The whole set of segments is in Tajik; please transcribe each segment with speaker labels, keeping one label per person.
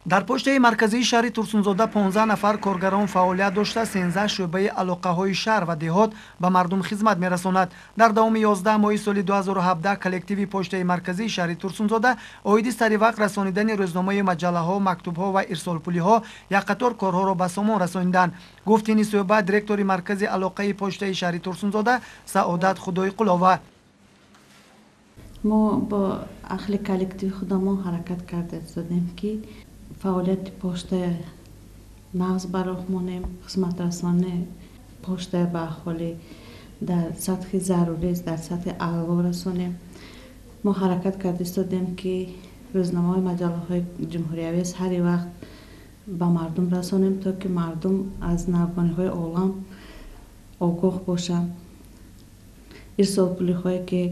Speaker 1: Дар почтаи марказии шаҳри Турсунзода 15 нафар коргарон фаъолият дошта, 13 шӯъбаи алоқаҳои шаҳр ва деҳот ба мардум хизмат мерасонад. Дар давоми 11 моҳи соли 2017 коллективи почтаи марказии шаҳри Турсунзода оиди саривақт расонидани рӯзномаю маҷаллаҳо, мактубҳо ва ирсолпулиҳо як қатор корҳоро ба сомон расониданд. Гуфт ини суҳбат директори маркази алоқаи почтаи шаҳри Турсунзода Саодат Худойқулова.
Speaker 2: Мо бо аҳли коллективи худамон ҳаракат карда истодем, ки фаъолияти почтая нағз ба роҳ монем, хизматрасонии почтая ба аҳолӣ дар сатҳи зарурист, дар сатҳи аъло расонем. Мо ҳаракат карда истодем, ки рӯзномаҳои маҷаллаҳои ҷумҳуриявӣ ҳари вақт ба мардум расонем, то ки мардум аз навгониҳои олам огоҳ бошанд. Ирсолпулиҳое ки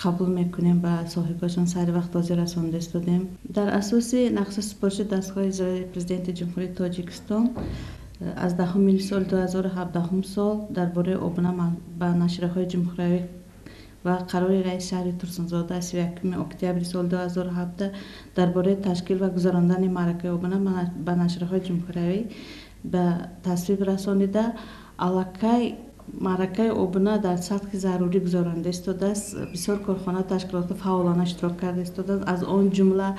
Speaker 2: қабул мекунем, ба соҳибашон сари вақт ҳозир расонда истодем. Дар асоси нақшаи супориши дастгоҳи иҷроияи Президенти Ҷумҳурии Тоҷикистон аз 10 соли 2017 сол дар бораи обуна ба нашрияҳои ҷумҳуриявӣ ва қарори раиси шаҳри Турсунзода аз 31 октябри соли 2017 дар бораи ташкил ва гузарондани маъракаи обуна ба нашрияҳои ҷумҳуриявӣ ба тасвиб расонида, аллакай маъракаи обуна дар сатҳи зарурӣ гузаронида истодааст. Бисёр корхона, ташкилотҳо фаъолона иштирок карда истодаанд, аз он ҷумла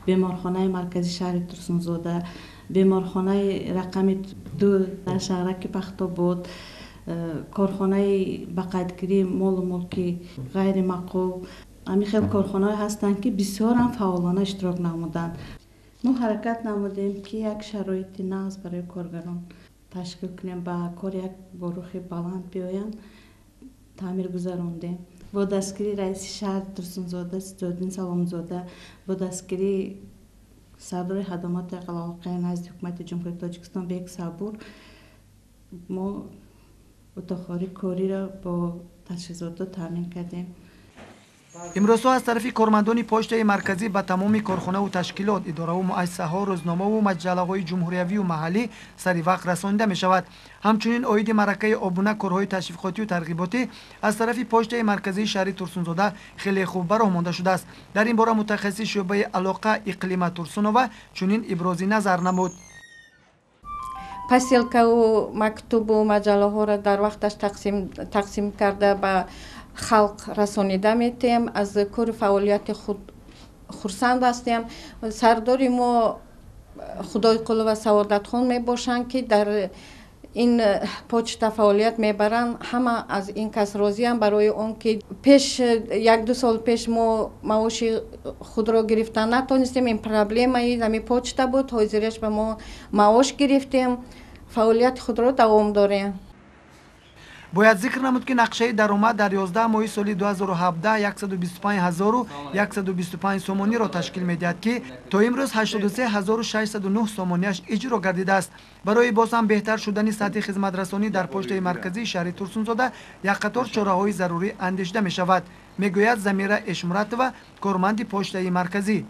Speaker 2: беморхонаи марказии шаҳри Турсунзода, беморхонаи рақами 2 дар шаҳраки Пахтобод, корхонаи ба қайдгирии молу мулки ғайримаъқул. Ҳамин хел корхонаҳое ҳастанд, ки бисёрам фаъолона иштирок намуданд. Мо ҳаракат намудем, ки як шароити нағз барои коргарон ташкил кунем, ба кор як бо рухи баланд биёянд, таъмир гузарондем. Бо дастгирии раиси шаҳр Турсунзода Сиёддин Саломзода, бо дастгирии сардори хадамоти алоқаи назди ҳукумати Ҷумҳурии Тоҷикистон Бек Сабур мо утоқҳои кориро бо таҷҳизотҳо таъмин кардем.
Speaker 1: Имрӯзҳо аз тарафи кормандони почтаи марказӣ ба тамоми корхонаву ташкилот, идораву муассисаҳо, рӯзномаву маҷаллаҳои ҷумҳуриявию маҳаллӣ сари вақт расонида мешавад. Ҳамчунин оиди маъракаи обуна корҳои ташвиқотию тарғиботӣ аз тарафи почтаи марказии шаҳри Турсунзода хеле хуб ба роҳ монда шудааст. Дар ин бора мутахассиси шӯъбаи алоқа Иқлима Турсунова чунин ибрози назар намуд.
Speaker 3: Посилкаву мактубу маҷаллаҳоро дар вақташ тақсим карда ба халқ расонида метем. Аз кори фаъолияти худ хурсанд ҳастем. Сардори мо Худойқулова Саодатхон мебошанд, ки дар ин почта фаъолият мебаранд. Ҳама аз ин кас розиам, барои он ки пеш 1-2 сол пеш мо маоши худро гирифтан натонистем. Ин проблемаи ҳами почта буд. Ҳозираш ба мо маош гирифтем, фаъолияти худро давом дорем.
Speaker 1: Бояд зикр намуд, ки нақшаи даромад дар 11 моҳи соли 2017 125 125 сомониро ташкил медиҳад, ки то имрӯз 83 609 сомонияш иҷро гардидааст. Барои боз ҳам беҳтар шудани сатҳи хизматрасонӣ дар почтаи марказии шаҳри Турсунзода як қатор чораҳои зарурӣ андешида мешавад, мегӯяд Замира Эшмуратова, корманди почтаи марказӣ.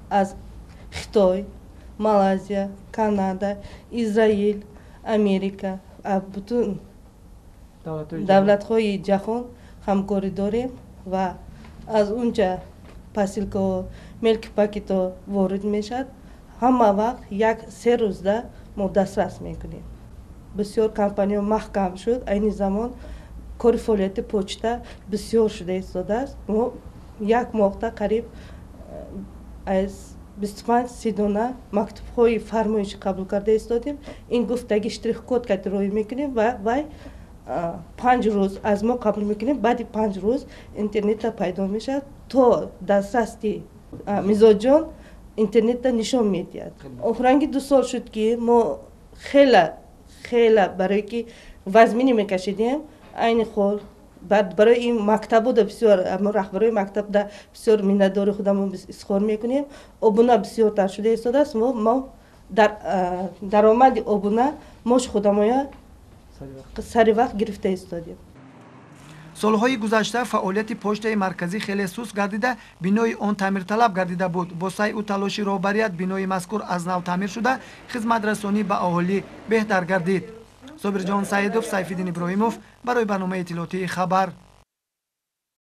Speaker 4: Аз Хитой, Малайзия, Канада, Израил, Америка, бутун давлатҳои ҷаҳон ҳамкорӣ дорем ва аз унҷа посилкаҳо, мелкий пакетҳо ворид мешавад. Ҳама вақт 1-3 рӯзда мо дастрас мекунем. Бисёр компаниё маҳкам шуд. Айни замон кори фаъолияти почта бисёр шуда истодааст. Мо як моҳда қариб аз 25-30 дона мактубҳои фармоишӣ қабул карда истодем. Ин гуфтаги штрих-код кати роҳӣ мекунем ва вай 5 рӯз аз мо қабул мекунем. Баъди 5 рӯз интернетта пайдо мешавад, то дастрасти мизоҷон интернетта нишон медиҳад. Охиранги 2 сол шуд, ки мо хела хела барое ки вазминӣ мекашидем. Айни ҳол барои ин мактабода бисёр раҳбарои мактабда бисёр миннатдори худамон изҳор мекунем. Обуна бисёртар шуда истодааст. Мо дар даромади обуна мош худамоя сари вақт гирифта истодем.
Speaker 1: Солҳои гузашта фаъолияти почтаи марказӣ хеле суст гардида, бинои он таъмирталаб гардида буд. Бо сайъу талоши роҳбарият бинои мазкур аз нав таъмир шуда, хизматрасонӣ ба аҳолӣ беҳтар гардид. Собирҷон Саидов, Сайфиддин Иброҳимов барои барномаи иттилоотии «Хабар».